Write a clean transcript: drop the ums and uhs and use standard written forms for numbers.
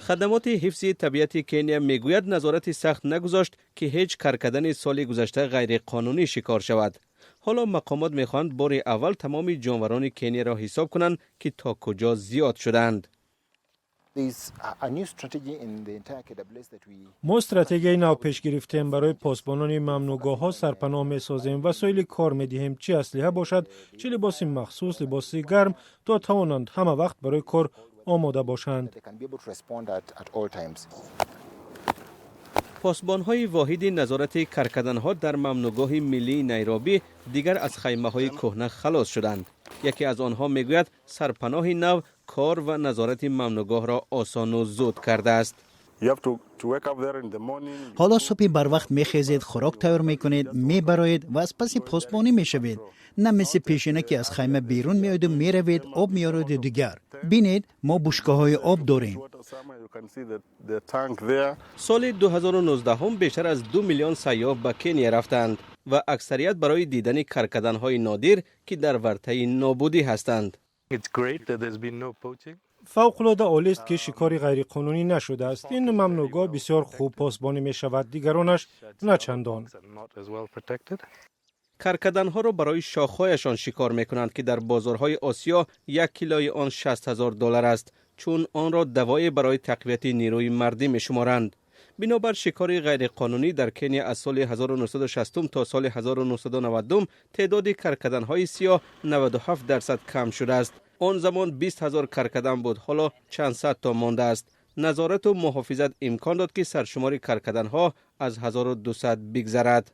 Хадамоти ҳифзи табиати Кения мегӯяд, назорати сахт нагузошт, ки ҳеҷ каркадани соли гузашта ғайриқонунӣ шикор шавад. Ҳоло мақомот мехоҳанд бори аввал тамоми ҷонварони Кенияро ҳисоб кунанд, ки то куҷо зиёд шудаанд. There's a new strategy in the entire KWS that we Мо стратегияи нав пеш гирифтем. Барои посбонони мамнӯъгоҳҳо сарпаноҳ месозем, васоили кор медиҳем, чӣ аслиҳа бошад, чӣ либоси махсус, либоси гарм, то тавонанд ҳама вақт барои кор омода бошанд. They can be able to respond at all times. Посбонҳои воҳиди назорати каркаданҳо дар мамнӯъгоҳи миллии Найробӣ дигар аз хаймаҳои кӯҳна халос шуданд. Яке аз онҳо мегӯяд, сарпаноҳи нав кор ва назорати мамнӯъгоҳро осону зуд кардааст. Ҳоло субҳи барвақт мехезед, хӯрок тайёр мекунед, мебароед ва аз паси посбонӣ мешавед, на мисли пешина, ки аз хайма берун меоеду меравед, об меёреду дигар. Бинед, мо бушкаҳои об дорем. Соли 2019 бештар аз 2 миллион сайёҳ ба Кения рафтанд ва аксарият барои дидани каркаданҳои нодир, ки дар вартаи нобудӣ ҳастанд. Фавқулода олист, ки шикори ғайриқонунӣ нашудааст. Ин мамнӯъгоҳ бисёр хуб посбонӣ мешавад, дигаронаш на чандон. Каркаданҳоро барои шохҳояшон шикор мекунанд, ки дар бозорҳои Осиё 1 килои он 60 ҳазор доллар аст, чун онро давое барои тақвияти нерӯи мардӣ мешуморанд. Бинобар шикори ғайриқонунӣ дар Кения аз соли 1960 то соли 1990 теъдоди каркаданҳои сиёҳ 97% кам шудааст. Он замон 20 ҳазор каркадан буд, ҳоло чанд сад то мондааст. Назорату муҳофизат имкон дод, ки саршумори каркаданҳо аз 1200 бигзарад.